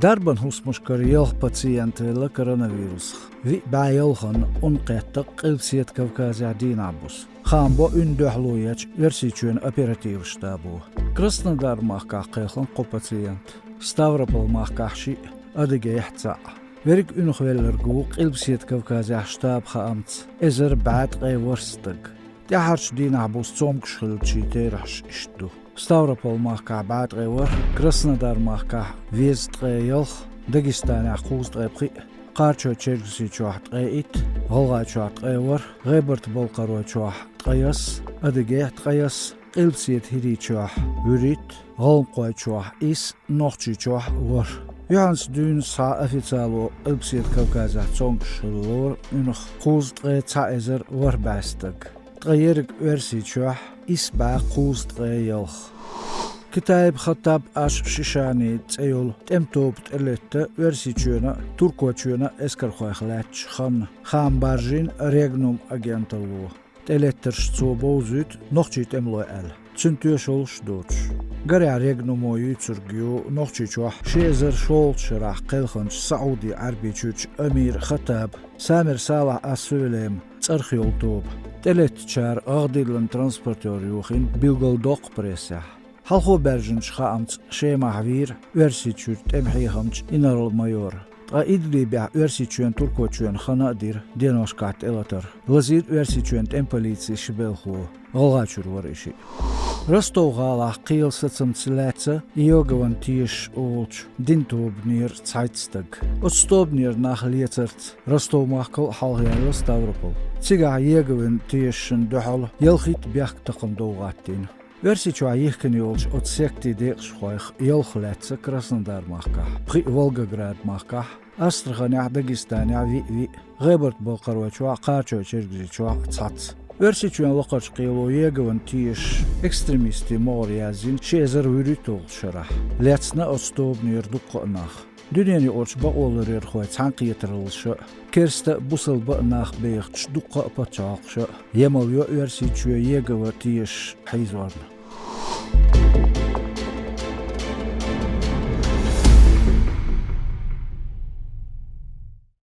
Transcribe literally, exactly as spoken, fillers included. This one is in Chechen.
Дарбан хӀусамашкара ялх пациент велла коронавирусах. Виъ бӀаь ялханна унакхетта Къилбаседа Кавказехь дийнахь буса. Хаам бо уьнна дуьхьало ечу Оьрсийчоьнан оперативан штабо. Краснодар-махкахь кхелхина кхо пациент, Ставрополь-махкахь шиъ, Адыгейхь цхьаъ. Верриг уьнахвелларг ву Къилбаседа Кавказехь штабан хаамца эзар бӀаь ткъе ворхӀ стаг. ТӀаьххьарчу дийнахь буса цомгуш хиллачийн терахьаш иштта ду: Ставрополь-махкахь бӀаь ткъе ворхӀ, Краснодар-махкахь везткъе ткъе ялх, Дагестанехь кхузткъе пхиъ, Кхарачой-Чергазийчохь ткъе итт, ГӀалгӀайчохь ткъе ворхӀ, ГӀебарта-Балкхаройчохь ткъе исс, Адыгейхь ткъе исс, Къилбаседа ХӀирийчохь вуьрхӀитта, ГӀаланкхойчохь исс, Нохчийчохь ворхӀ. Юьхьанца дуьйна схьа официально Къилбаседа Кавказехь цомгуш хилла лора уьнах кхузткъе цхьа эзар ворхӀ бӀаь стаг. Ткъа ерриг Оьрсийчохь исс бӀаь кхузткъе ялх. Китайб Хаттаб аш-Шишани цӀе йолу тӀеман тоба тӀелетта Оьрсийчоьнан а, Туркойчоьнан а эскархойх лаьтташ хан, хаам баржийна Регнум агенталло. ТӀелеттарш цо бовзуьйту нохчийн тӀемалой аьлла. Цуьнан тоьшаллаш доцуш. Гарехь, Регнумо юьйцург ю Нохчийчохь ши эзар шолгӀачу шарахь кхелхинчу СаӀуди Ӏаьрбийчуьрчу амиран Хаттаб Самир Салахь Ас-Сувелем цӀарах йолу тоба. ТӀелеттачара гӀагӀ диллина транспортер йохийна билгалдоккху прессехь. Хьалхо баьржинчу хаамца Шемахь вийра Оьрсийчуьра тӀеман хьехамча инарла-майор. Ткъа Идлибехь Оьрсийчоьнан, Туркойчоьнан хана а дира деношкахь тӀелатар. Лазийра Оьрсийчоьнан тӀеман полицин ши белхало, ГӀалгӀайчуьра вара и шиъ. Ростов-гӀалахь кхелан сацамца лаьцна Иегован тешаш олучу динан тобанера цхьайтта стаг. Оцу тобанера нах лецарца Ростов-махкал а хьалхаяьлла Ставрополь. Цигахь Иегован тешашна дуьхьал ялхитта бехктакхамдовла гӀаттийна. Оьрсийчохь йихкина йолчу оцу сектин декъашхойх ялх лаьцна Краснодаран-махкахь, пхиъ Волгоградан-махкахь, Астраханехь, Дагестанехь виъ-виъ, ГӀебарта-Балкхаройчохь, Кхарачой-Чергазийчохь цхьацца. Оьрсийчоьнан лакхарчу кхело Иегован тешаш экстремистийн могӀаре яздина ши эзар вуьрхӀитталгӀачу шарахь. Лецна оцу тобанера дуккха а нах. Дуьненаюкъарчу бакъоларъярхойн цхьаьнакхетараллаша а, керста а, бусалба а нах бехачу дуккха а пачхьалкхаша а емал йо Оьрсийчоь Иегован тешаш хьийзорна.